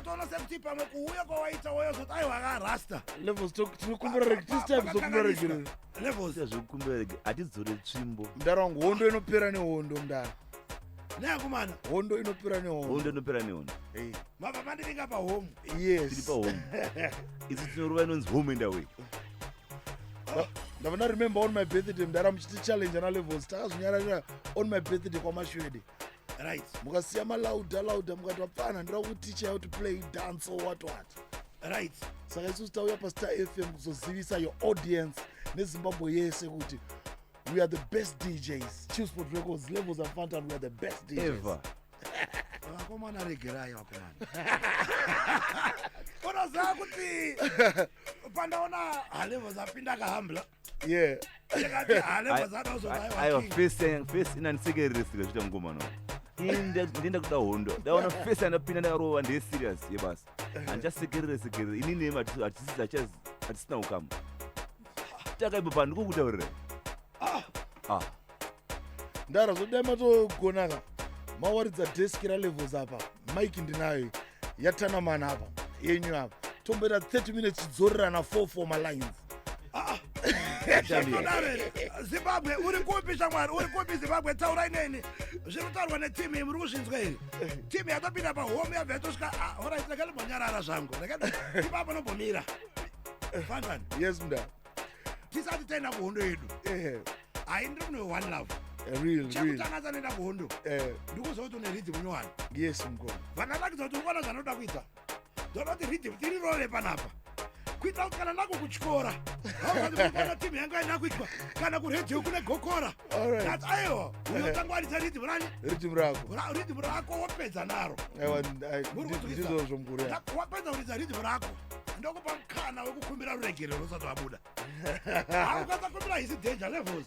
Ndatoona sekuti pamwe kuuya kwawaita wayozoti aiwa akarasta. Levels, tinokumbira reg, tisu time zokumbira regerero. Levels. Zvekukumbira rege, hatidzore tsvimbo. Mudara wangu, hondo inopera nehondo, mudara. Neakomana. Hondo inopera nehondo. Hondo inopera nehondo. Hey. Mabva mandivinga pahome. Tiri pahome, isu tinorova inonzi home and away. Ndabva ndaremember on my birthday, mudara, muchiti challenge ana Levels, takazonyararira on my birthday kwaMashwede. Mukasiya malauda lauda, mukati vapfana, ndira kuticha how to play dance or what what. Saka isusu tauya paStar FM kuzozivisa your audience neZimbabwe yese kuti we are the best DJs. Chillspot Records, Levels and Fantan, we are the best DJs. Ever. Vakomana, regerai vakomana. Unoziva kuti pandaona haLevels apinda kahambla, ndikati haLevels Aiwa. adazodaiwa. First inandisekereresika zviita mungomano. Ndienda kuda hondo, ndaona first andapinda ndakarova, ndeserious yebasa, handichasekerere sekerere. Inini nemi hatisina ukama, takaipa pa ndikukutaurira. Ah. Ndara, zvodai matogonaka mawaridza deski raLevels apa, mike ndinayo yatanamana apa, yenyu apa, tomboita 30 minutes tichidzorerana 44 malines. Zvinodaro here? Zimbabwe, uri kupi shamwari? Uri kupi Zimbabwe? Taurai neni. Zviri kutaurwa netimu iyi, muri kuzvinzwa here? Timu yatopinda pahome, yabva yatosvika. Alright, rega ndimbonyarara zvangu. Rega ipapo nombomira. Fantan. Yes, mudara. Tisati taenda kuhondo yedu, hai, ndiri kune one love. Real real. Chekutanga tsanoenda kuhondo, ndikuziva kuti une riddim nyowani. Yes, mukoma. Vandarakidza kuti urikuona zvanoda kuita. Ndoda kuti riddim tirirove panapa kuitira kuti kana ndakukutyora, kana timu yangu aina kuitwa, kana kuredhiyo kune gokora. Ndati aiwa, unotangwaridza riddim rani? Riddim rako. Riddim rako, wopedza naro. Aiwa. Muri kunzwisa? Ndizvozvo, mukuru ya. Wapedza kuridza riddim rako, ndokupa mukana wekukumbira ruregerero usati wabuda. Haukatsakumbira hisi danger, Levels.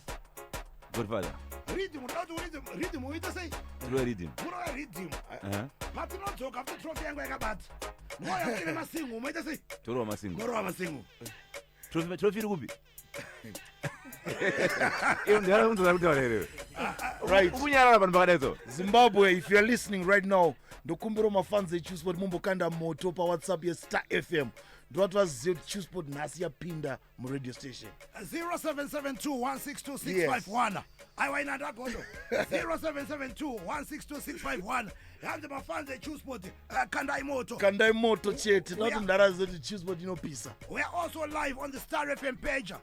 Godfather. Riddim, unoda kuti uridze riddim, uite sei? Tirova riddim. Murova riddim. Patinodzoka futi, trophy yangu yakabata, moya futi nemasingu, moita sei? Torova masingo. Morova masingu. Trophy iri kupi? Iyo ndiyara kutaura here? Right. Ukunyarara vanhu vakadai. Zimbabwe, if you're listening right now, ndokumbira mafans eChillspot mumbokanda moto paWhatsApp yeStar FM, ndovati vazive kuti Chillspot nhasi yapinda muradio station. 0772162651. Aiwa, ina ndagondo 0772162651. Hanzi mafans eChillspot, kandai moto. Kandai moto chete, tati ndarazive kuti Chillspot inopisa. We are also live on the Star FM page.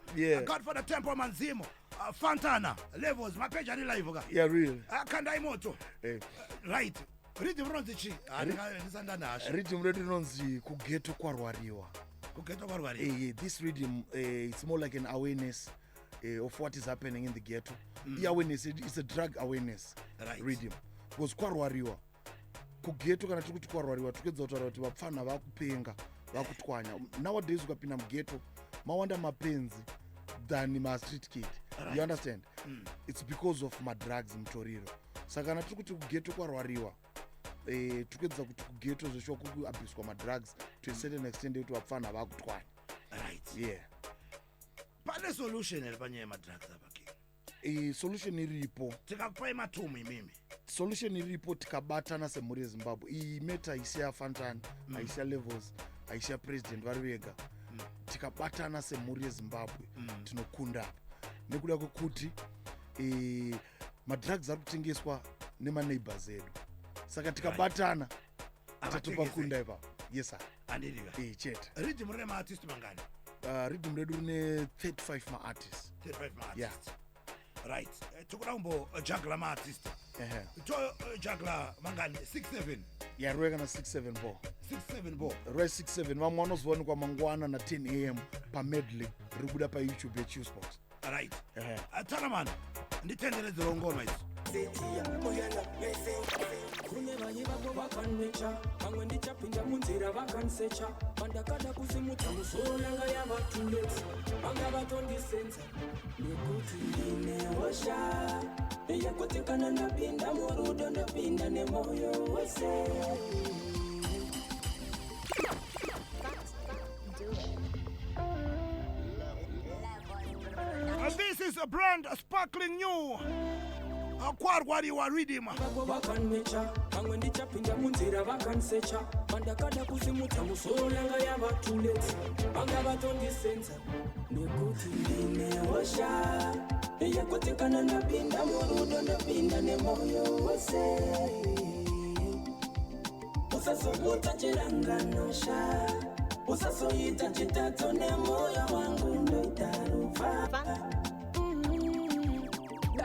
Godfather Temple Manzimo, Fantana, Levels, mapeji ari live ka. Yeah, real. Kandai moto. Right, riddim rinonzi chi? Ndisanda nhasha. Riddim redu rinonzi "Kugeto Kwarwariwa". "Kugeto Kwarwariwa". This rhythm, it's more like an awareness of what is happening in the ghetto. I-awareness, it's a drug awareness rhythm, because kwarwariwa kugeto. Kana tiri kuti kwarwariwa, tiri kuedza kutaura kuti vapfana vakupenga, vakutwanya. Nowadays ukapinda mugeto, mawanda mapenzi than mastreet kid. You understand? It's because of madrugs, mutoriro. Saka kana tiri kuti kugeto kwarwariwa, tiri kuedza kuti kugeto zveshuwa kuri kuabhiswa madrugs to a certain extent yekuti vapfana vakutwanya. Yeah. Pane solution here panyaya yemadrugs apa, King? Solution iripo. Tikakupai matumu imimi. Solution iripo tikabatana semhuri yeZimbabwe. Iyi matter haisi yaFantani, haisi yaLevels, haisi yapresident vari vega. Tikabatana semhuri yeZimbabwe, tinokunda apa, nekuda kwekuti madrugs ari kutengeswa nemaneighbors edu. Saka tikabatana, tatopakunda ipapo. Yes sir. Andidika. Chete. Riddim rine maartist mangani? Riddim redu rine 35 maartist. 35 maartist. Yeah. Right. Tikuda kumbojagla maartist. Tojagla mangani? 6 7? Yeah, rwe kana 6 7 4. 6 7 4. Rwe 6 7. Vamwe vanozowanikwa mangwana na10 am pamedley riri kubuda paYouTube yeChillspot. Right. Tanaman, nditenderedzero ngoma idzi. Kune vaivavo vakanmecha, pamwe ndichapinda munzira vakansecha. Pandakada kusimudza musoro, yanga yava too late, vanga vatondisenza, nekuti ndine hosha yekuti kana ndapinda murudo, ndopinda nemoyo wese. Do it. This is a brand sparkling new "Kwarwariwa" riddim. Vako vakanmecha. Pamwe ndichapinda munzira vakandisecha. Pandakada kusimudza musoro yanga yava too late. Vanga vatondisenza nekuti ndine hosha yekuti kana ndapinda murudo ndapinda nemoyo wese. Usazobuta chiranganosha, usazoita chitadzo nemoyo wangu ndoita rufa.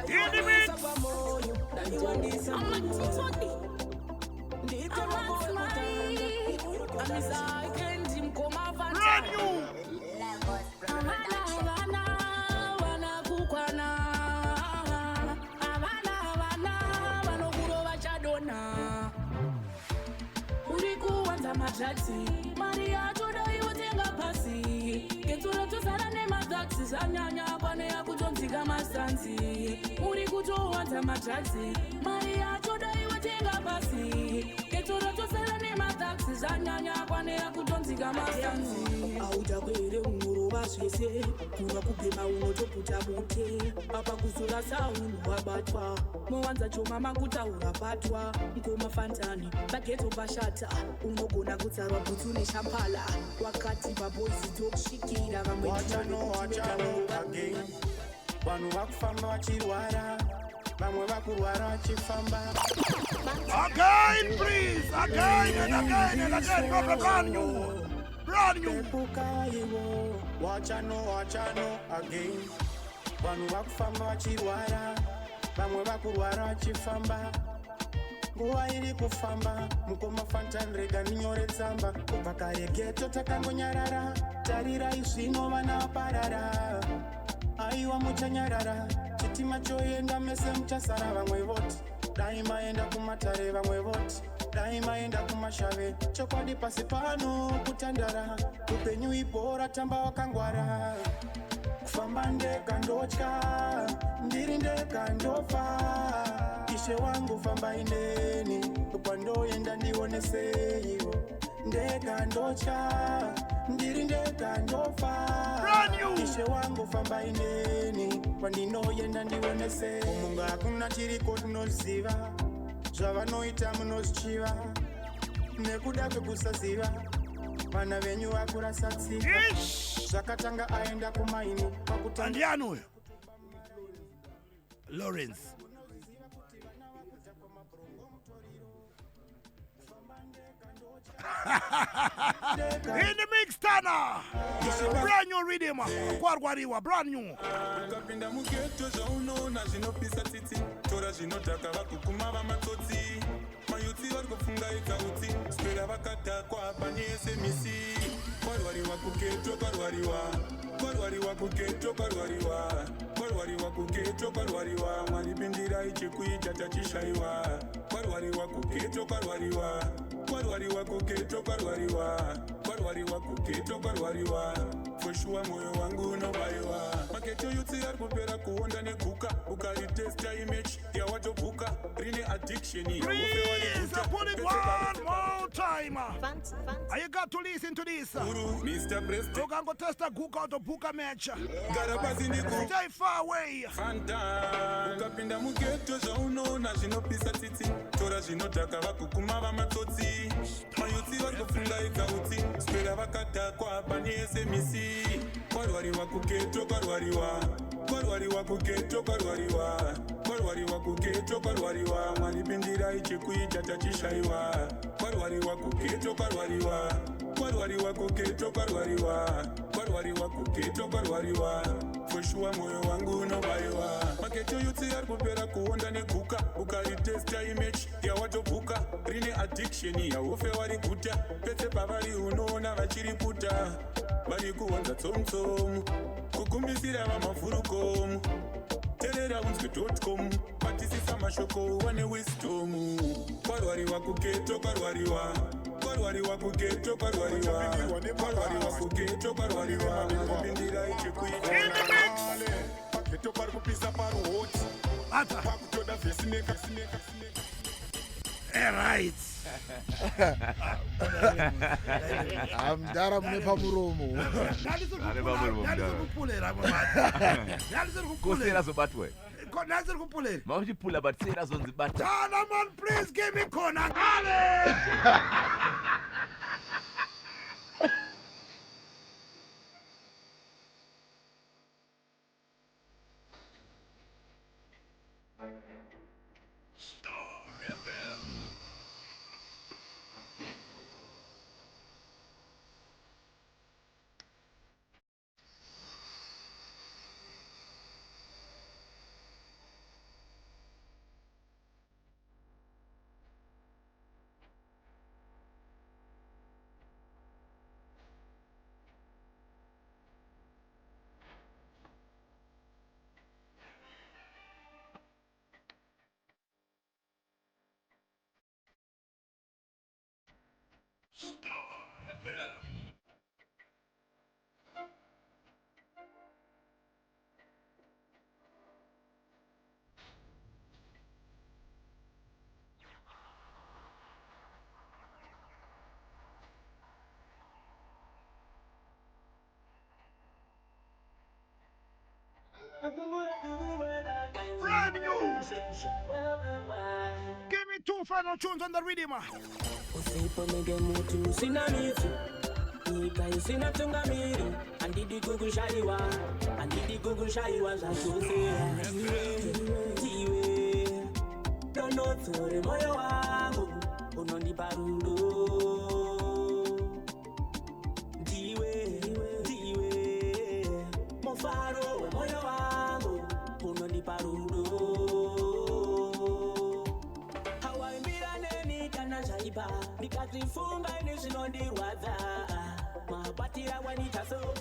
In the mix. Pamoyo ndaiwandisa ndiite Brand new. Havana vana kukwana, havana vana vanokurova chadona. Uri kuwanza madrugs, mari yacho dai pasi. Ghetto ratozara nemadrugs, zvanyanya kwane yakutonzika masanzi. Uri kutowanza madrugs, mari yacho dai pasi. Ghetto ratozara nemadrugs, zvanyanya kwane yakutonzika masanzi. Auchakwere unorova zvese, kunwa kubhema unotoputa bute. Apa kuzora saunhu wabatwa, mowanza choma makutaura patwa. Mukoma Fantani paghetto pashata, unogona kutsarwa bhutsu neshampala. Wakati paboys tokusvikira vamwe. Wachano wachano again, vanhu vakufamba vachirwara, vamwe vakurwara vachifamba. Again, please. Again and again and again. Drop a brand new. Brand new. Pepukaiwo wachano wachano again, vanhu vakufamba vachirwara, vamwe vakurwara vachifamba. Nguva iri kufamba, mukoma Fantan, rega ndinyore tsamba. Kubva kare ghetto takangonyarara, tarirai zvino vana vaparara. Aiwa, muchanyarara, chitima choenda, mese muchasara. Vamwe voti dai maenda kumatare, vamwe voti dai maenda kumashave. Chokwadi pasi pano kutandara, upenyu ibhora, tamba wakangwara. Kufamba ndega ndotya, ndiri ndega ndofa. Ishe wangu fambai neni, kwandoenda ndioneseiwo. Ndega ndotya, ndiri ndega ndofa. Brand new. Ishe wangu fambai neni, kwandinoenda ndionesei. Kumunga hakuna chiriko, tinoziva zvavanoita, munozvichiva nekuda kwekusaziva. Vana venyu vakurasa tsika. Ish. Zvakatanga aenda kumaini pakutanga. Andiani uyo? Lawrence. In the mix, Tana. Brand new rhythm. Kwarwariwa, brand new. Ukapinda mughetto zvaunoona zvinopisa tsitsi. Tora zvinodhaka vakuguma vamatsotsi. Mayouth vari kufungaidza utsi, swera vakadhakwa pane semisi. Kwarwariwa kughetto, kwarwariwa, kwarwariwa kughetto, kwarwariwa, kwarwariwa kughetto, kwarwariwa. Mwari pindirai, chekuita tachishayiwa. Kwarwariwa kughetto, kwarwariwa, kwarwariwa kughetto, kwarwariwa, kwarwariwa kughetto, kwarwariwa. For sure mwoyo wangu unobayiwa. Maghetto youth ari kupera kuonda neguka. Ukaritesta image yawatobhuka, rine addiction. Please put it one more time. You got to listen to this. Mr President. Ukangotesta guka utobhuka match. Gara pasi ndiku Stay far away. Fanta. Ukapinda mughetto zvaunoona zvinopisa tsitsi. Tora zvinodhaka vakuguma vamatsotsi. Mayouth vari kufungaidza utsi, swera vakadhakwa pane semisi. Kwarwariwa kughetto, kwarwariwa, kwarwariwa kughetto, kwarwariwa, kwarwariwa kughetto, kwarwariwa. Mwari pindirai, chekuita tachishayiwa. Kwarwariwa kughetto, kwarwariwa, kwarwariwa kughetto, kwarwariwa, kwarwariwa kughetto, kwarwariwa. For sure mwoyo wangu unobayiwa. Maghetto youth ari kupera kuonda neguka. Ukaritesta image yawatobhuka, rine addiction yaufe wariguta. Pese pavari unoona vachiri puta, vari kuwanza tsomtsom, kugumisira vamafurukom. Teerera unzwe com, batisisa mashoko uwane wisdom. Kwarwariwa kughetto, kwarwariwa, kwarwariwa kughetto, kwarwariwa, kwarwariwa kughetto, kwarwariwa. Pindirai, chekuita. In the mix. Paghetto pari kupisa, pari hot. Ata. Pakutoda vhesi neka. All right. Hamdara mune pamuromo. Ane pamuromo, mdara. Ndandisiri kupulera. Kosera zobatwa. Khona siri kupuleni. Makuchipula but sei razonzi bata. Solomon, please give me khona ngale. Brand new. Give me two final tunes on the rhythm. Usipo nege muti usina midzi, nyika isina tungamiri, handidi kukushayiwa, handidi kukushayiwa zvachose. Iwe, iwe, donodzore moyo wangu, unondipa rudo. Ndiwe, ndiwe, mufaro wemoyo wangu, unondipa rudo. Hawaimbira neni kana zvaipa, ndikazvifunga ini zvinondirwadza. Mabatira waniita so,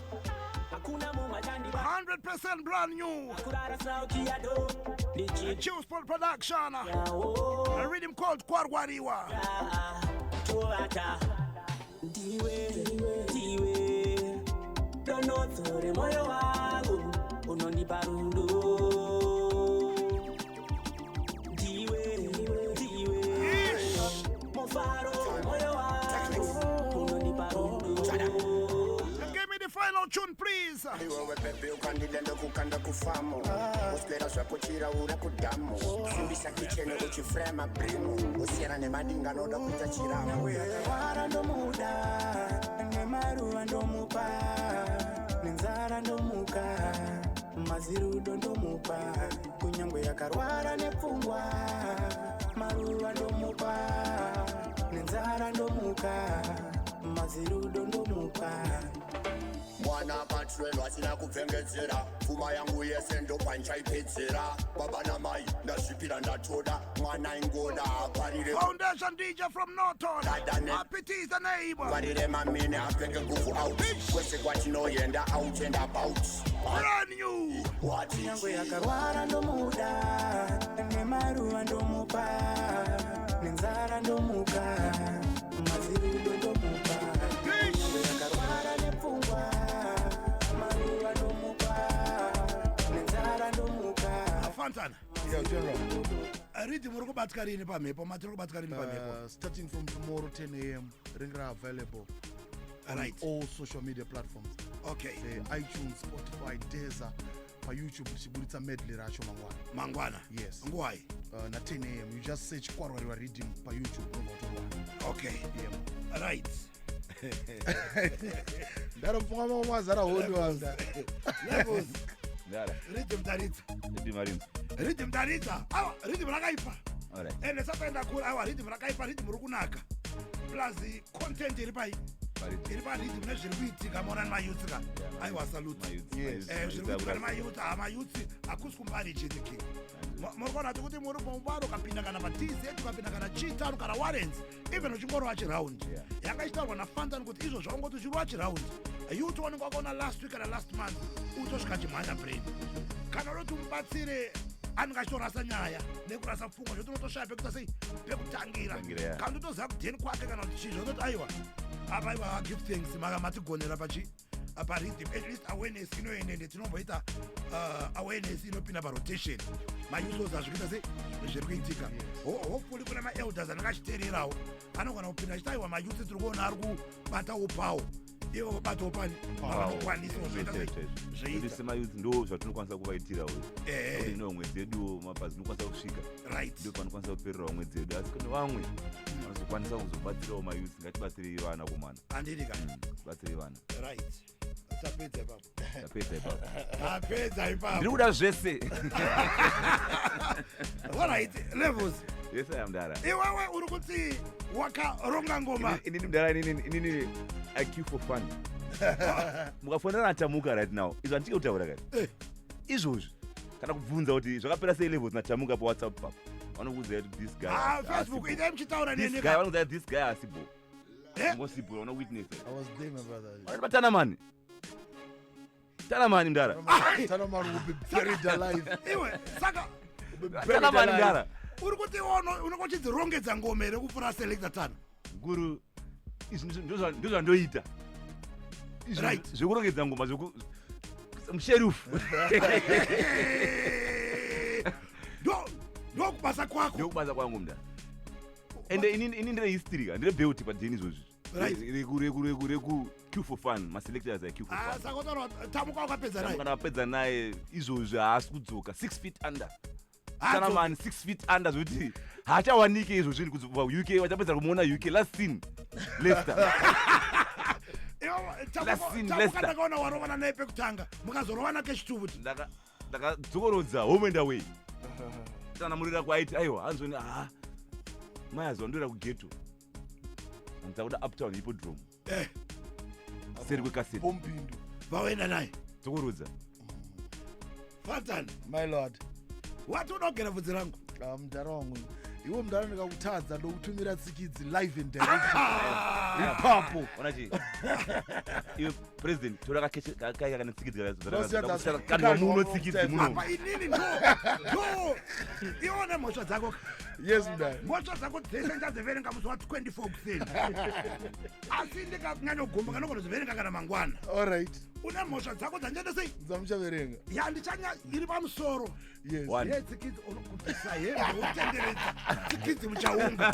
hakuna mumwe achandiba. 100% brand new. Kurara sinaukiyado, ndichi Chillsport Production. yawo. A rhythm called Kwarwariwa. Tovata ndiwe, ndiwe, donodzore moyo wangu, unondipa rudo. Ndiwe, ndiwe, mufaro wemoyo wangu, unondipa rudo. Give me the final tune, please. Iwewe bebe ukandida ndokukanda kufamu, uswera zvako chiraura kudhamu, simbisa kicheni uchifrema brimu, usiyana nemadinga anoda kuita chiramu. Wara ndomuda, nemaruva ndomupa, nenzara ndomuka, mazirudo ndomupa, kunyangwe yakarwara nepfungwa, maruva ndomupa, nenzara ndomuka, mazirudo ndomupa. Mwana patrelo asina kupfengedzera, pfuma yangu yese ndopanchaipedzera. Baba namai ndazvipira, ndatoda mwana ingoda aparire. Foundation DJ from Norton. Dadane. Happy T is the neighbor. Parire mamine apfeke nguvu out kwese kwatinoenda, out and about. Brand new. What is Nyangwe yakarwara ndomuda, nemaruva ndomupa, nenzara ndomuka, mazirudo ndomupa. Nyangwe yakarwara nepfungwa, maruva ndomupa, nenzara ndomuka. Fantana. Yeah, general. Rhythm uri kubatika rini pamhepo? Mati uri kubatika rini pamhepo? Starting from tomorrow 10 a.m., ringe available on all social media platforms. iTunes, Spotify, Deezer, paYouTube tichiburitsa medley racho mangwana. Mangwana? Yes. Nguwai? Na 10 a.m. You just search Kwarwariwa Riddim paYouTube, unobva utowana. Yeah. Right. Ndarofunga mamwe mazara hondi wanda. Levels. Ndara. Rhythm taridza. Rhythm marinzi. Rhythm taridza. Awa, rhythm rakaipa. Alright. Ende sataenda kure, awa, rhythm rakaipa, rhythm uri kunaka. Plus content iri pai? Iri parhythm nezviri kuitika maona nemayouths ka. Aiwa, salute. Zviri kuitika nemayouths, ha, mayouths hakusi kumbari chete, king. Muri kuona kuti muri mubaro ukapinda kana paTZ, ukapinda kana Chitano kana Warrens, even uchingorova chiraundi yanga ichitaurwa naFantan kuti izvo zvaungoti uchirova chiraundi, youth wanenge wakaona last week kana last month utosvika chimhanya brain. Kana unoti umubatsire, anenge achitorasa nyaya nekurasa pfungwa zvoti unotoshaya pekuita sei, pekutangira. Kutangira, yeah. Kana utoziva kudheni kwake kana kuti chii, zvototi aiwa, apa aiwa, give thanks, matigonera pachi parhythm. At least awareness inoenda, ende tinomboita awareness inopinda parotation, mayouths azvikuita sei, zviri kuitika. Hopefully kuna maelders anenge achiteererawo, anogona kupinda achiti aiwa, mayouths tiri kuona ari kubatawo pawo. Ivo vobatawo pani pavanokwanisa zvoita sei? Zvoita. Semayouth ndo zvatinokwanisa kuvaitirawo. Kuti ino homwe dzeduwo mabhazi tinokwanisa kusvika. Ndo panokwanisa kuperera homwe dzedu, asi kune vamwe vanozokwanisa kuzobatsirawo mayouth. Ngatibatsirei vana komana. Handidi ka? Batsirei vana. Right, tapedza ipapo. Tapedza ipapo. Tapedza ipapo. Ndiri kuda zvese. Alright, Levels. Yes, I am, mdara. Iwewe uri kuti wakaronga ngoma. Inini mdara, inini I queue for fun. Mukafonera naTamuka right now, izvo handitike kutaura kani. Izvozvi kana kubvunza kuti zvakapera sei Levels naTamuka paWhatsApp papo, vanokuudza kuti this guy Ah, Facebook itai muchitaura this neni guy ka. vanokuudza kuti this guy asibo ngosibo vano witness. I was there, my brother. Vanobatana mani, tana mani mdara. Tana man will be buried alive. Iwe saka Tana mani mdara. Uri kuti iwe unenge uchidzirongedza ngoma here kupfuura selector Tana? Guru, izvi ndozvandoita. Izvi zvekurongedza ngoma zveku musherifu. Ndokubasa kwako. Ndokubasa kwangu mdara. Ende ini ndine history ka, ndine belt padeni izvozvi. Reku queue for fun, maselectors a queue for Ah, fun. saka utaura Tamuka wakapedza naye? Kana wapedza naye izvozvi haasi kudzoka, 6 feet under. Haadzoki. Kana mani 6 feet under zvokuti haachawanike izvozvi kubva UK, vachapedza kumuona UK, last seen Leicester. Last seen Tamuka Leicester. ndakaona warovana naye pekutanga, mukazorovana kechituvuti. Ndakadzokorodza home and away. Tanamurira kwaiti aiwa hanzoni, ha mai aziva ndoenda kugeto, nditakuda Uptown Hippodrome. Seri kwekaseti. Pompindu. Vaoenda naye. Dzokorodza. Fantan. My lord. Wati uda kugera bvudzi rangu? Ah, mudhara wangu iwe, mudhara, ndikakutadza ndokutumira tsikidzi live and direct ipapo. Ona chi iwe president, tora kakai kana tsikidzi. Ndosiya Kanwa muno tsikidzi muno. Apa inini ndo ione mhosva dzako. Yes, mudhara. Mhosva dzako dzese ndichadziverenga musi wa24 kuseni, asi ndikanyanyogumbuka ndogonodziverenga kana mangwana. Alright. Une mhosva dzako dzandichaita sei? Dzamuchaverenga. Yandichanya iri pamusoro. Yes. One. Yetsikidzi, kubvisa hembe wotenderedza tsikidzi muchaunga,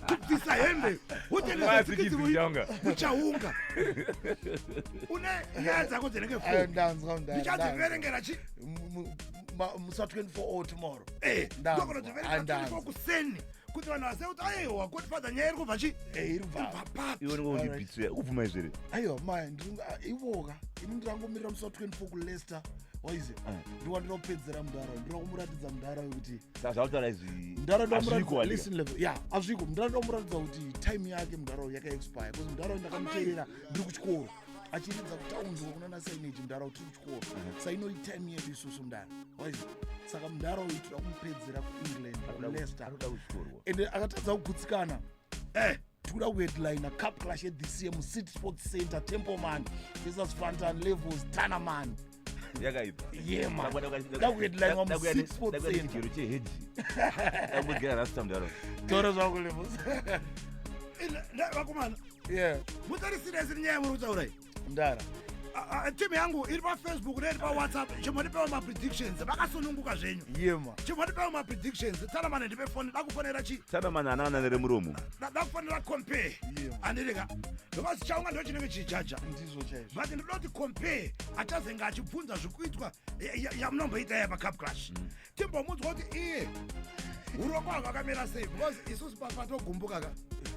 kubvisa hembe wotenderedza Waya tsikidzi tsikidzi muchaunga. muchaunga. Une nyaya dzako dzinenge Ayo, four. ndanzwa mudhara. Ndichadziverengera chi Musi wa24 o tomorrow. Ndanzwa. Ndogonodziverenga 24 kuseni kuti vanhu vazive kuti aiwa Godfather, nyaya iri kubva chi Eh, iri kubva. Ibva papi? Iwe unenge undibhitsuya ukubvuma izvere. Aiwa mai, ivoka ini ndirangomirira musi wa24 kuLeicester, waize ndiwa ndinopedzera mudhara, ndira kumuratidza mudhara kuti Saka zvautaura izvi mudhara hazviko, ndomuratidza walika. listen level ya azviko. Mudhara ndomuratidza kuti time yake mudhara yakaexpire, because mudhara ndakamuteerera ndiri kuchikoro achiridza kutaundi kunana signage. Mudhara tiri kuchikoro, sainoi time yedu isusu mudhara, waize. Saka mudhara uyu tinoda kumupedzera kuEngland, kuLeicester. Anoda kuchikorwa. Ende akatadza kugutsikana, tikuda kuheadliner Cup Clash yethis year muCity Sports Center, Templeman versus Fantan, Levels, Tanaman. Yakaipa. Yeah, man. Dakuheadlinwa muCity Sports Center. Chigero cheheji dakugera rasta mudaro. Taura zvako, Levels. Vakomana, yeah. mutarisire isiri nyaya yamuri kutaura iyi. Mudhara. Timu yangu iri paFacebook neiri paWhatsApp, chimbondipewo mapredictions vakasununguka zvenyu. Yema. Chimbondipewo mapredictions. Tanamane, ndipe foni, dakufonera chi Tanamani ana neremuromo. Dakufonera compare. Andirika because chaunga ndo chinenge chijaja. Ndizvo chaizvo. But ndinoda kuti compare achazenge achibvunza zvikuitwa yamunomboita iya paCup Clash. Timbomudzwa kuti iye urongwa hwakamira sei, because isusu patogumbuka ka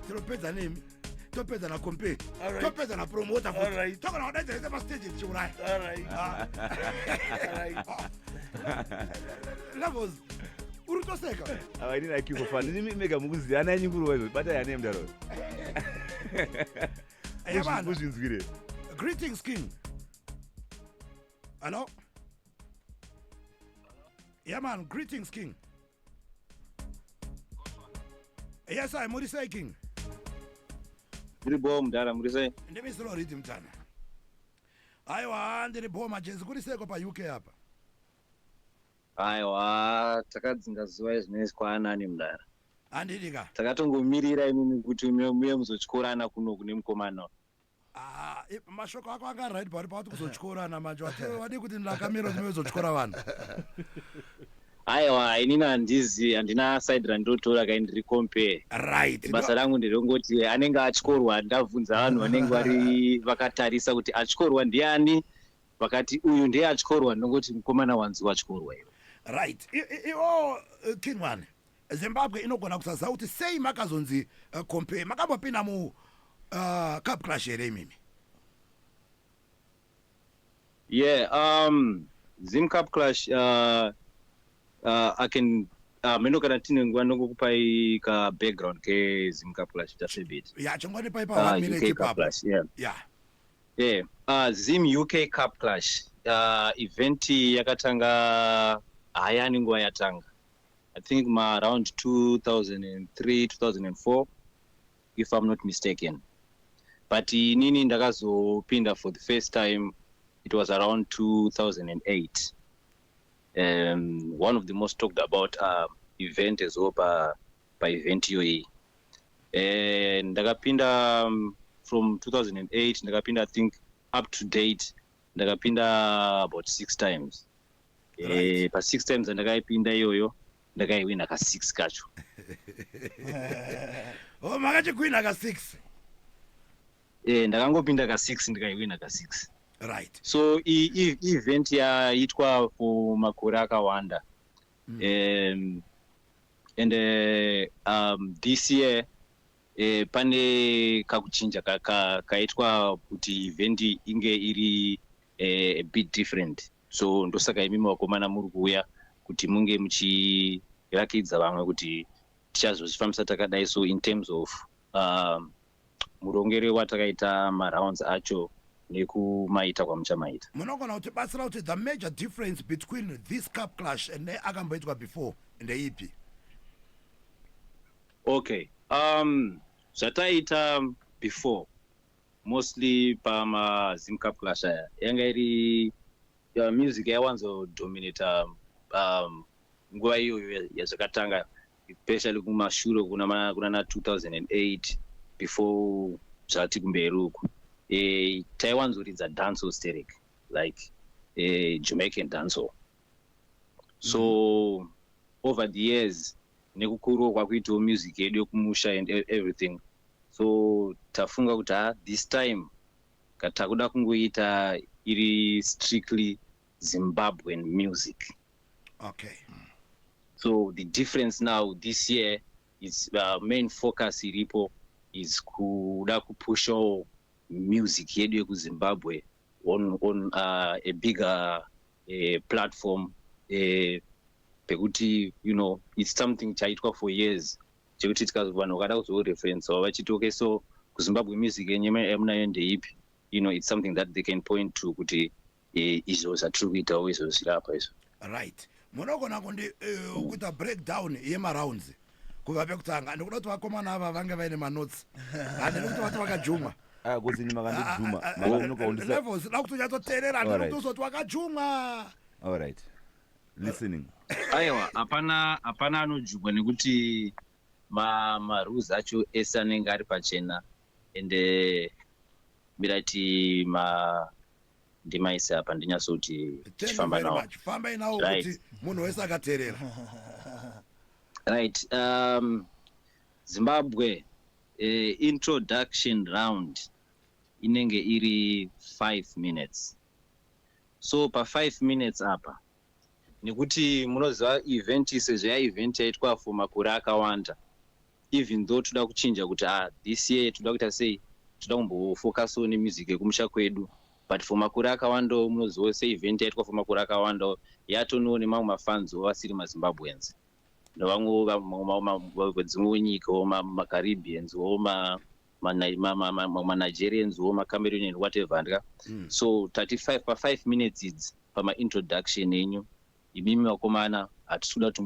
tinopedza nemi, topedza nacompare, topedza napromota futi, togona kudaidzerese pastage tichiuraya. Ah. Levels, uri kutoseka. Ava inini I queue for fun. Ini mega mukuziva ana yenyu kuruwa izvo, batai ana yemudaro. Yabana. Muzvinzwire. Greetings, king. Hello. Yeah, man. Greetings, king. Yes, I muri sei, king? Ndiri bo mudhara, muri sei? Ndimisiro rhythm tana. Aiwa, ndiri bo majezi, kuri seko pa UK apa? Aiwa, takadzinga zuva izvinezvi kwaanani mudhara. Handidi ka. Takatongomirira imimi kuti muye muzotyorana kuno kune mukomana. Ah, mashoko ako anga right pari pawati kuzotyorana manje. Wadi kuti ndakamira kuti muzotyora vanhu. Aiwa, inini handizi, handina side randinotora kai, ndiri compare. Right. Basa rangu nderongoti anenge atyorwa, ndabvunza vanhu vanenge vari vakatarisa kuti atyorwa ndiani, vakati uyu ndiye atyorwa, ndongoti mukomana wanzi watyorwa iwe. Right. Iwo King One, Zimbabwe inogona kusaziva kuti sei makazonzi compare. Makambopinda mu cup clash here imimi? Yeah, Zim Cup Clash, I can meno kana tine nguva ndongokupai ka background ke Zim Cup Clash just a bit. Ya, chingonipa ipa 1 minute UK Cup ipapo. Clash, yeah. Yeah, Zim UK Cup Clash event yakatanga hayani nguva yatanga, I think ma around 2003, 2004, if I'm not mistaken, but inini ndakazopinda for the first time, it was around 2008. One of the most talked about event as well pa event iyoyi. Ndakapinda from 2008, ndakapinda, I think up to date ndakapinda about six times. Pa six times andakaipinda iyoyo, ndakaiwina ka six kacho. Oh, makachikwina ka 6? Ndakangopinda ka six, ndikaiwina ka six. So event yaitwa for makore akawanda, and this year pane kakuchinja kaitwa kuti event inge iri a bit different. So ndosaka imimi vakomana muri kuuya kuti munge muchirakidza vamwe kuti tichazozvifambisa takadai. So in terms of murongero watakaita marounds acho nekumaita kwamuchamaita. Munogona kutibatsira kuti the major difference between this cup clash neakamboitwa before ndeipi? Okay, zvataita before, mostly pamaZim Cup Clash aya, yanga iri music yaiwanzodominata nguva iyoyo yazvakatanga, especially kumashure kuna na 2008, before zvati kumberi uku. Taiwanzoridza dancehall sterek, like Jamaican dancehall. So over the years, nekukurawo kwakuitawo music yedu yekumusha and everything, so tafunga kuti ha, this time takuda kungoita iri strictly Zimbabwean music. So the difference now this year is main focus iripo is kuda kupushawo music yedu yekuZimbabwe on a bigger platform, pekuti it's something chaitwa for years, chekuti vanhu vakada kuzoreferensawo vachiti, "Okay, so kuZimbabwe music yenyu yamunayo ndeipi?" It's something that they can point to kuti izvo zvatiri kuitawo izvo zviri apa izvo. Right, munogona kundi kuita breakdown yemarounds kubva pekutanga? Ndikuda kuti vakomana ava vange vaine manotes, handidi kuti vati vakajumwa. Ah, kozini makandijuma, makanokaundisa. Levels, da kuti unyatsoteerera, handidi Alright. kuti uzoti wakajumwa. Alright, listening. Aiwa, hapana anojugwa nekuti marules acho ese anenge ari pachena. Ende mirati ma ndimaise apa ndinyatsoti Thank you tichifamba very nawo. much. Fambai nawo kuti munhu wese akateerera. Right, Zimbabwe introduction round inenge iri 5 minutes. So pa5 minutes apa, nekuti munoziva event sezvo yaevent yaitwa for makore akawanda, even though toda kuchinja kuti ah, this year toda kuita sei, toda kumbofocusawo nemusic yekumusha kwedu, but for makore akawandawo, munozivawo seevent yaitwa for makore akawandawo, yatonewo nemamwe mafanzo vasiri maZimbabweans nevamwe vedzimwewo nyikawo, maCaribbeanswo, maNigerianswo, maCameroonian, whatever ndika. So 35 pa5 minutes idzi pamaintroduction enyu imimi vakomana, hatisi kuda kuti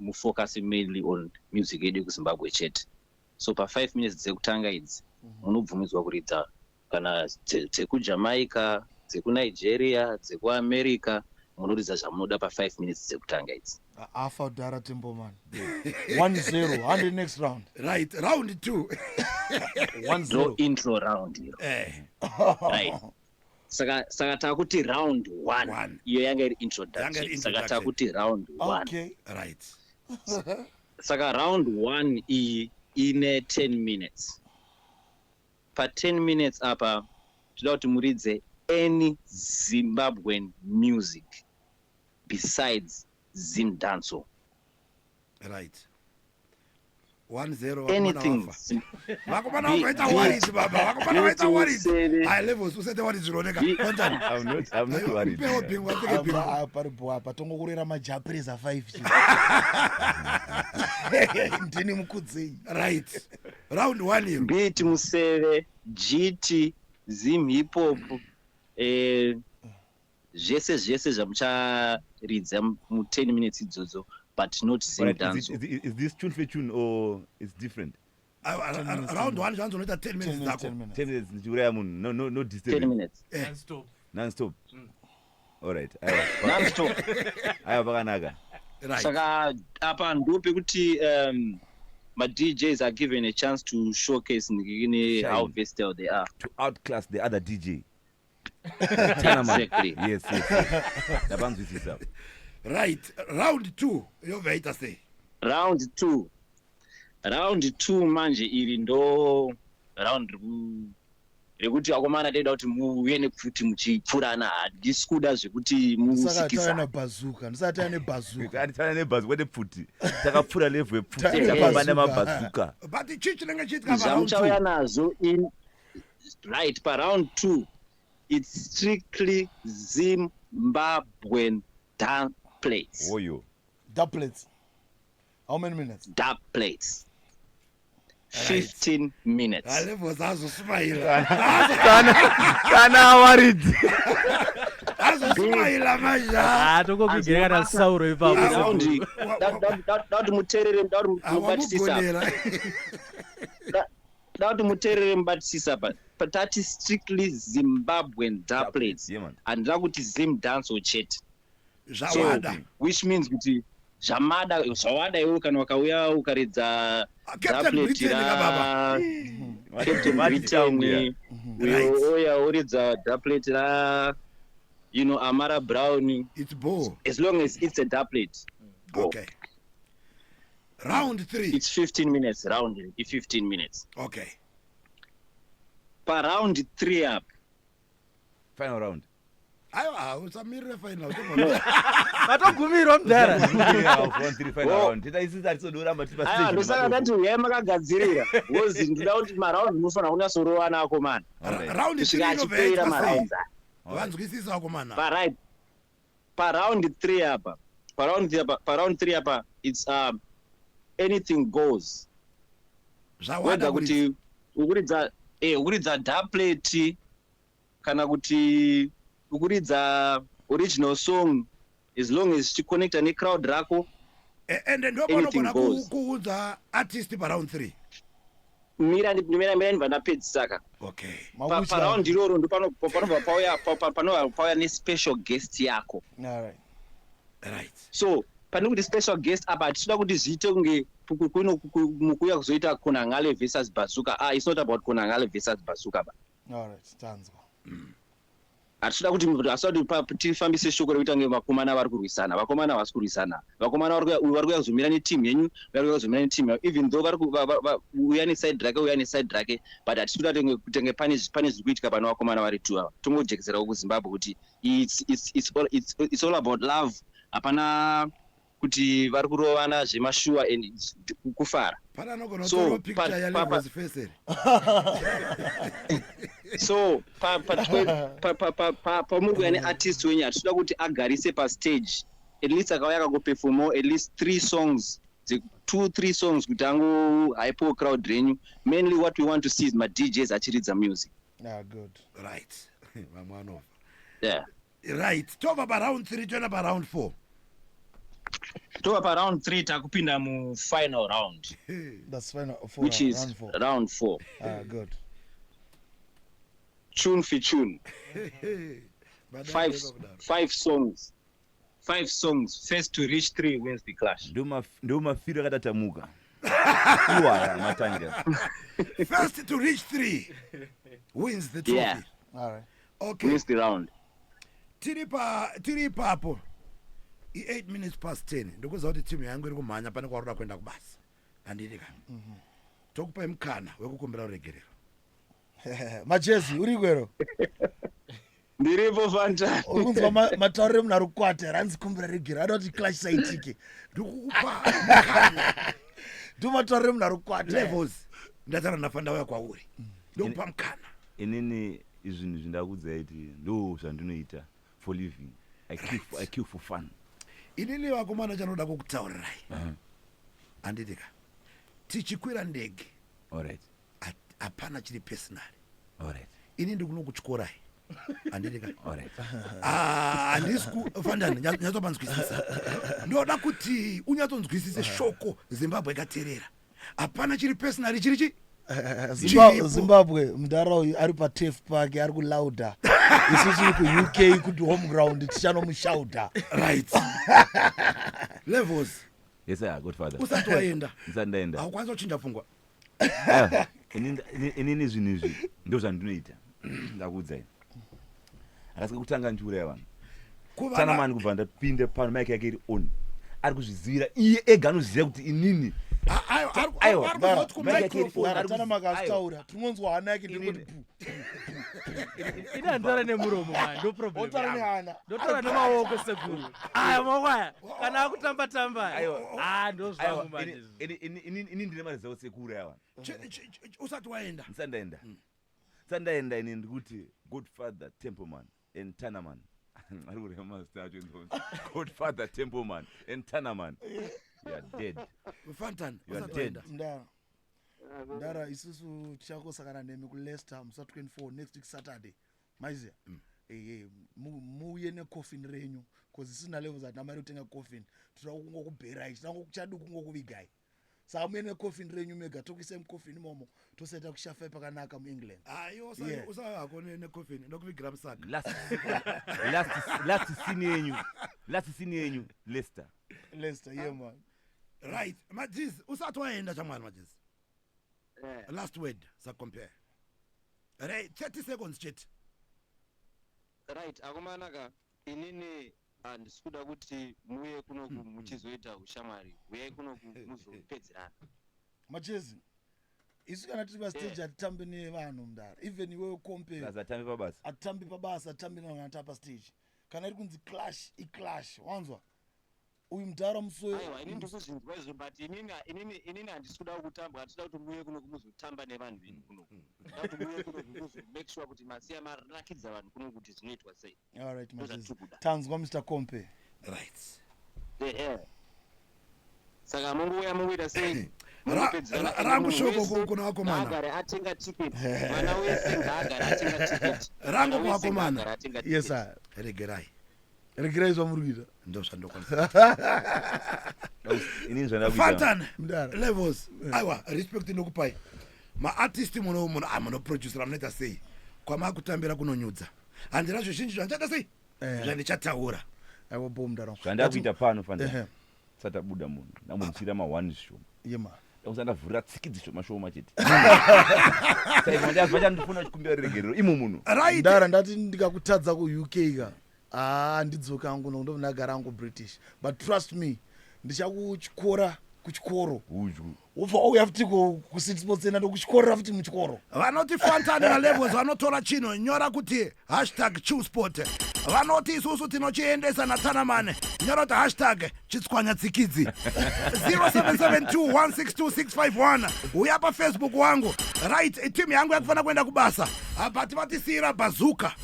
mufocus mainly on music yedu yekuZimbabwe chete. So pa5 minutes dzekutanga idzi, munobvumidzwa kuridza kana dzekuJamaica, dzekuNigeria, dzekuAmerica, munoridza zvamunoda pa5 minutes dzekutanga idzi. Afa kudhara Temboman, 1-0, 100, next round. Right, round two. 1 Ndo 0. intro round iro. Right. Saka saka takuti round one One. iyo yanga iri Yanga iri introduction. Saka introduction. takuti round one. Okay. Right. Saka round one iyi ine 10 minutes. Pa 10 minutes apa toda kuti muridze any Zimbabwean music besides Zimdancehall. Right. 1-0 vakomana Anything. vafa. Vakomana vaita Be- worried baba. Vakomana vaita be- worried. Museve. High levels usete worried zvinooneka. Be- Content. I'm not worried. Pewo bhingu ateke bhingu. Apa paripo apa tongokurera majapreza 5 ndini mukudzei. Right. Round 1 iro. Be it Museve, GT, Zim Hip Hop, eh, zvese zvese zvamucharidza mu 10 minutes idzodzo but not Zim Alright, is, Dancehall. it, is, it, is this tune for tune or it's different? Round 1 zvanzi unoita 10 minutes 10 minutes, 10 dzako. minutes. 10 minutes ndichiuraya munhu no, no, no 10 disturbing minutes. Non-stop. non-stop. All right. Aiwa, Non-stop. aiwa pakanaka. Right. Saka apa ndopekuti ma-DJs are given a chance to showcase ne how Shine. versatile they are. To outclass the other DJ. Tana man. Exactly. Yes. Ndapanzwisisa. Right. Round 2 yobva yaita sei? Round 2. Round 2 manje iri ndo round rekuti vakomana toida kuti muuye nepfuti muchipfurana handisi kuda zvekuti Ndisati tauya musikisana. nabhazuka. Ndisati tauya nebhazuka. Tana nebhazi kwete pfuti. Takapfura level yepfuti. Tane Takafamba bazooka. nemabhazuka. But chii chinenge chiitika pa round 2? Zvamuchauya nazvo in right paround 2 it's strictly Zimbabwean dub plates. Oyo. Doublets. How many minutes? Dub plates. 15 minutes. High levels azosmaila. Kana waridzi. Azosmaila manje. Ah, tongokugera kana sauro ipapo. Round da kuti muteerere da kuti mubatisisa Awamugonera. da kuti muteerere mubatisisa pa patati strictly Zimbabwean dub plates. Yeah, man. Handina kuti Zim dancehall chete. So Zvawada. which means kuti zvamada zvawada iwe kana wakauya ukaridza Captain dubplate Britain ka baba. Captain Mati Britain Right. uyo oya oridza dubplate ra you know Amara Brown It's ball. as long as it's a dubplate. Go. Okay. Round 3. It's 15 minutes round i 15 minutes. Okay. Pa round 3 up Final round. Aiwa, usamirire final. Matogumirwa mudhara. Yeah, three final round. Tita isisi hatisodoramba tiri Aiwa pastage. ndosaka ndati uyai makagadzirira because ndinoda kuti maround munofanira kunyatsorovana akomana Alright. Round 3 kusvika inobva achipera yaitwa sei? marounds aya. Vanzwisisa vakomana. Alright. Pa round 3 apa. Pa round 3 apa, pa round 3 apa it's anything goes. Zvawada Whether kuti kuti ukuridza ukuridza dubplate kana kuti ukuridza original song as long as chiconnecta necrowd rako ende anything ndopanogona goes. kuudza artist pa round 3. Mira mira mira ndibva ndapedzisa ka. Okay. Pa pa round iroro ndopanobva pauya panobva pauya nespecial guest yako. All right. Right. So pane kuti special guest apa hatitoda kuti zviite kunge mukuuya kuzoita Konangale versus Bazooka. Ah, it's not about Konangale versus Bazooka ba. All right. Tanzwa. Hatitoda kuti hatitoda kuti tifambise shoko rekuita kunge vakomana vari kurwisana. Vakomana havasi kurwisana. Vakomana vari kuuya kuzomira neteam yenyu, vari kuuya kuzomira neteam yavo. Even though vari uya neside rake, uya neside rake, but hatisi kuda kuti kunge pane zviri kuitika pane vakomana vari two ava. Tongojekeserawo kuZimbabwe kuti it's all about love. Hapana kuti vari kurovana zvemashuwa and kufara. Pana anogona So, kutora picture ya Levels face here. So pamuri kuuya neartist wenyu hatitoda kuti agarise pastage at least akauya akangoperformawo at least three songs two three songs kuti angohypewo crowd renyu. Mainly what we want to see is madjs achiridza music. Yeah, good. Right. Vamwe vanofa. Yeah. Right. Tobva pa round 3 toenda pa round 4. Tobva paround 3 takupinda mufinal round. That's final four. Which is round 4. Round 4. Ah, good. Tune for tune. Five songs. Five songs. First to reach 3 wins the clash. Ndo mafiro akatatamuka. Iwaya matanga. First to reach 3 wins the trophy. Yeah. All right. Okay. Wins the round. Tiri pa tiri ipapo. I8 minutes past 10. Ndikuziva kuti timu yangu iri kumhanya pane kwaroda kuenda kubasa. Handidi ka. Tokupai mukana wekukumbira ruregerero. Majezi uri kwero? Ndiripo Fanta. Uri kunzwa matauriro emunhu ari kukwata here? Hanzi kumbira regero. Ada kuti clash isaitike. Ndikukupa mukana. Ndo matauriro emunhu ari kukwata. Levels. Ndataura naFanta uya kwauri. Ndokupa mukana. Inini zvinhu zvindakuudzai kuti ndo zvandinoita for living. I kill for fun. Inini vakomana chanoda kukutaurirai. Handiti ka. Tichikwira ndege. Alright. Hapana chiri personal. Alright. Ini ndikunokutyora. Handiti ka. Alright. Ah, handisi kufandani nyatsopanzwisisa. Ndoda kuti unyatsonzwisise shoko Zimbabwe ikateerera. Hapana chiri personal chiri chi Chiripo. Zimbabwe mudhara uyu ari patef pake ari kulauda isu tiri kuUK kuti home ground tichanomushauda. Right. Levels. Yes, sir, Godfather. Usati waenda. Ndisati ndaenda. Haukwanisi kuchinja pfungwa. Aiwa, inini zvinhu izvi ndo zvandinoita. Ndakuudzai. Akasika kutanga ndichiuraya vanhu. Tanamani kubva ndapinda pano mic yake iri on. Ari kuzvizivira iye ega anoziva kuti inini. Aiwa, ari kuziva kuti ku mic yake iri on, ari Tana kuzi- makazvitaura tinonzwa hana yake ndingoti pu. Ini handitora nemuromo man, ndo problem. Otaura yangu. nehana. Ndotaura nemaoko sekuru. Aya maoko aya kana akutamba tamba aya. Aiwa. Ah, ndo Aiwa, zvangu manje. Inini ndine maresults ekuuraya vanhu. Usati waenda. Ndisati ndaenda. Ndisati ndaenda ini ndikuti Godfather Templeman and Tanaman. Ari kureva mazita acho inzonzi. Godfather Templeman and Tanaman. You are dead. Fantan, You are usati dead. waenda. Mdara. Mdara isusu tichakosakana nemi kuLeicester musi wa 24 next week Saturday. Maiziya? Ehe, muuye necoffin renyu because isu nalevels hatina mari yekutenga coffin. Tinoda kungokubherai, tinoda chadu kungokuvigai. Saka muuye necoffin renyu mega tokuisai mucoffin imomo tosaita kushafai pakanaka muEngland. Hayi, Yeah. usauya hako necoffin ndokuvigira musaka. Last scene yenyu. Last scene yenyu Leicester. Leicester, yeah man. Right, Majiz, usati waenda chamwari Majiz. Last word, sacompare. Right, 30 seconds chete. Right, akomana ka inini handisi kuda kuti muuye kunoku muchizoita ushamwari. Uyai kunoku muzopedzerana. Majezi. Isu kana tiri pastage hatitambi nevanhu mudara. Even iwewe compare. Basa atambi pabasa. Hatitambi pabasa, hatitambi nevanhu vanotamba pastage. Kana iri kunzi clash, iclash. Wanzwa? Uyu mudhara musoyo. Aiwa, inini ndikuzvinzwa izvo but inini handisi kuda kutambwa, handisi kuda kuti muuye kunoku muzotamba nevanhu venyu kunoku. Ndoda kuti muuye kunoku muzo make sure kuti masiya marakidza vanhu kunoku kuti zvinoitwa sei. All right, Ndo Majezi. zvatiri kuda. Tanzwa Mr. Kompe. Right. Ehe. Saka mungouya mungoita sei? Mungopedzerana. Rangu Munhu shoko wese kuna vakomana. ngaagare atenga ticket. Mwana wese ngaagare atenga ticket. Rangu Mwana wese kuvakomana. ngaagare atenga ticket. Yes sir. Regerai. Regerai zvamuri kuita. Ndo zvandokwanisa. Inini zvandakuita. Fantan, Mudara. levels. Aiwa, respect ndokupai. Maartist muno muno ah munoproducera munoita sei? Kwamakutambira kunonyudza. Handina zvizhinji zvandichaita sei? Zvandichataura. Aiwa bo mudara. Zvandakuita pano Fantan. Ehe. Sati abuda munhu. Ndamuchira ma one show. Yeah man. Ndakusa ndavhurira tsikidzi shoma shoma chete. Saka ndazva chandifuna chikumbira regerero imo muno. Right. Mudara ndati ndikakutadza kuUK ka. Ah, ndidzoka hangu nokuti ndogara hangu British. But trust me, ndichakuchikora kuchikoro. Udyu. Wobva wauya futi kuCity Sports Center ndokuchikorera futi muchikoro. Vanoti Fantan nalevels vanotora chino nyora kuti hashtag chillsport. Vanoti isusu tinochiendesa naTanaman nyora kuti hashtag chitswanya tsikidzi. 0772162651 uya pafacebook wangu. Right, timu yangu yakufanira kuenda kubasa. But vatisiyira bazuka.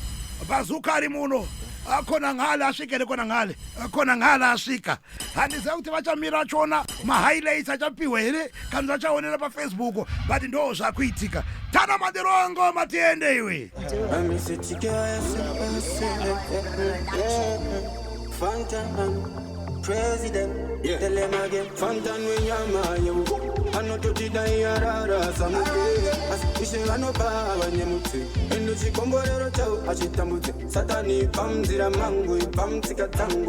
Bazuka ari muno. Khona ngale asvikele khona ngale. Khona ngale asvika. Handiziva kuti vachamira vachiona mahighlights achapiwa here kana vachaonera pafacebook, but ndo zvakuitika. Tana madirongo matiende iwe. Fantan, president, tell him again. Fantan we nyama you. Anototida yarara samuke. Asi ishe vanopa vanyemutse. Endo chikomborero chavo achitambudze. Satani pamzira mangu, pamtsika tangu.